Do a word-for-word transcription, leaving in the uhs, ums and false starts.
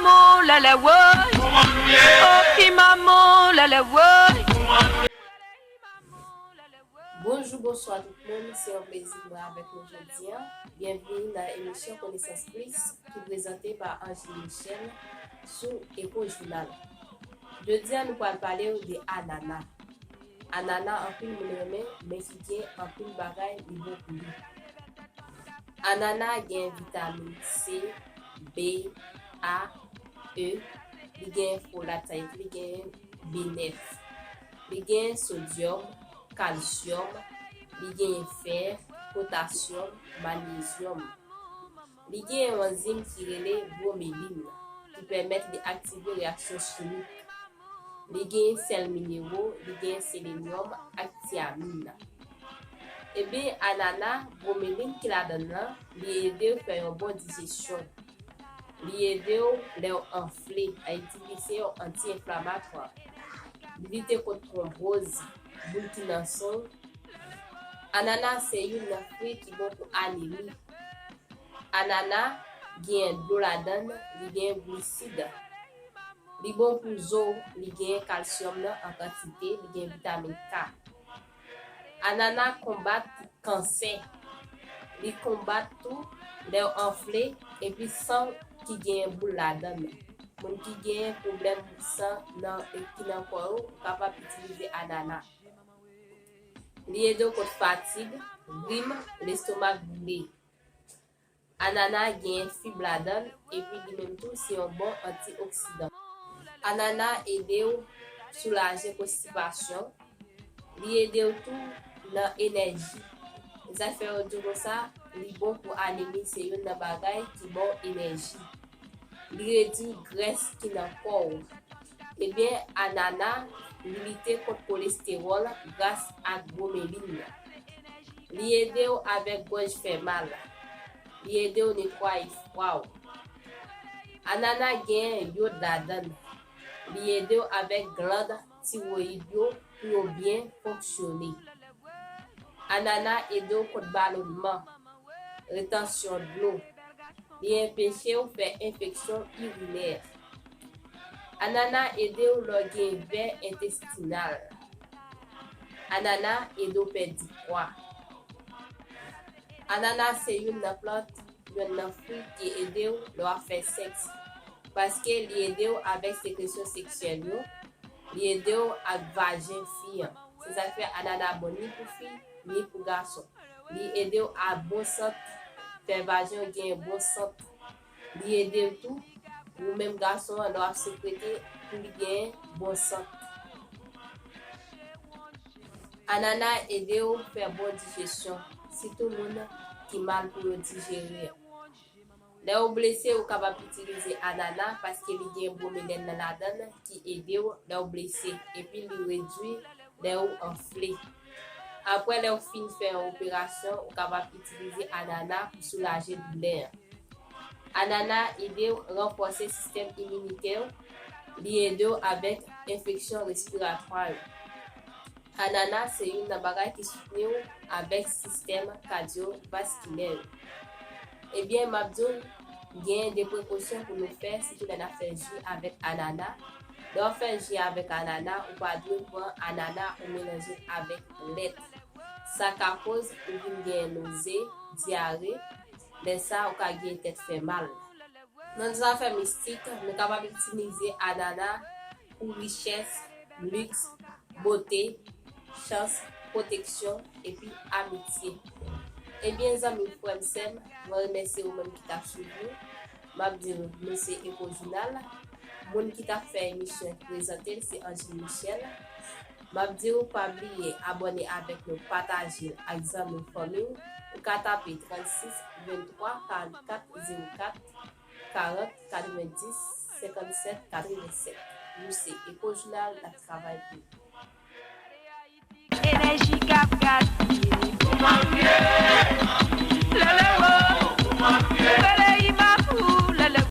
Manman, lèlè, woy. Oh, ki manman, lèlè, woy. Bonjou, bonswa tout moun. Se yon plezi pou mwen avèk nou jodi a. Byenvini nan emisyon Konesans Plis ki prezante pa Angeline Michel sou Echo Journal. Jodi a, nou pral pale w de anana. Anana, anpil moun renmen, men ki gen anpil bagay li bon pou li. Anana gen vitamin C, B, A, E, li gen folat, sa vle di li gen B nèf. Li gen sodyòm, kalsyòm, li gen fè, potasyòm, manyezyòm. Li gen yon anzim ki rele bromelin, ki pèmèt li aktive reyaksyon chimik. Li gen sèl minero, li gen selenyòm ak tiamin. Ebyen, anana, bromelin ki ladann lan, li ede w fè yon bon dijesyon. Li ede w lè w anfle, sa vle di li se yon anti-enflamatwa. Li lite kont twonboz, boul ki nan san w. Anana se youn nan fwi ki bon pou anemi. Anana gen dlo ladann, li gen glisid. Li bon pou zo, li gen kalsyòm nan an kantite, li gen vitamin K. Anana konbat kansè. Li konbat tou lè w anfle epi san ki gen boul ladann nan. Moun ki gen pwoblèm san nan, ki nan kò yo, ou kapab itilize anana. Li ede w kont fatig, grim, lestomak boule. Anana gen fib ladann, epi li menm tou se yon bon antioksidan. Anana ede w soulaje konstipasyon. Li ede w tou nan enèji. E sa k fè yo di w konsa, li bon pou anemi, se youn nan bagay ki ba w enèji. Li redui grès ki nan kò w. Ebyen, anana, li lite kont kolestewòl gras ak bromelin nan. Li ede w avèk gòj fè mal. Li ede w netwaye fwa w. Anana gen yod ladann. Li ede w avèk glann tiwoyid yo pou yo byen fonksyone. Anana ede w kont balonnman, retansyon dlo. Li anpeche w fè enfeksyon irinè. Anana ede w lè w gen vè entestinal. Anana ede w pèdi pwa. Anana se youn nan plant, youn nan fwi ki ede w lè w ap fè sèks, paske li ede w avèk sekresyon seksyèl yo, li ede w ak vajen fi an. Se sa k fè anana bon ni pou fi, ni pou gason. Li ede w a bon sant, fè vajen w gen bon sant. Li ede w tou, ou menm gason an, lè w ap sekrete, pou li gen bon sant. Anana ede w fè bon dijesyon, sitou moun ki mal pou yo dijere. Lè w blese, ou kapab itilize anana paske li gen bromelèn nan ladann ki ede w lè w blese, epi li redui lè w anfle. Apre lè w fin fè yon operasyon, ou kapab itilize anana pou soulaje doulè an. Anana ede w ranfòse sistèm iminitè w, li ede w avèk enfeksyon respiratwa yo. Anana se youn nan bagay ki soutni w avèk sistèm kadyovaskilè yo. Ebyen, m ap di w, gen de prekosyon pou nou fè, sitou lè n ap fè ji avèk anana. Lè w ap fè ji avèk anana, ou pa dwe pran anana ou melanje l avèk lèt. Sa ka koz ou vin gen noze, dyare, lè sa a ou ka gen tèt fè mal. Nan zafè mistik, nou kapab itilize anana pou richès, liks, bote, chans, pwoteksyon, epi amitye. Ebyen, zanmi m, frè m, sè m, mwen remèsye ou menm ki t ap swiv nou. M ap di w, nou se Echo Journal. Moun ki t ap fè emisyon prezante l se Angeline Michel. M ap di w pa bliye abòne avèk nou, pataje l ak zanmi w, fanmi w. Ou ka tape trannsis venntwa karannkat zewo kat, karant katrevenndis senkannsèt katrevennsèt. Nou se Echo Journal, n ap travay pou ou. Enèji k ap gaspiye pou manje.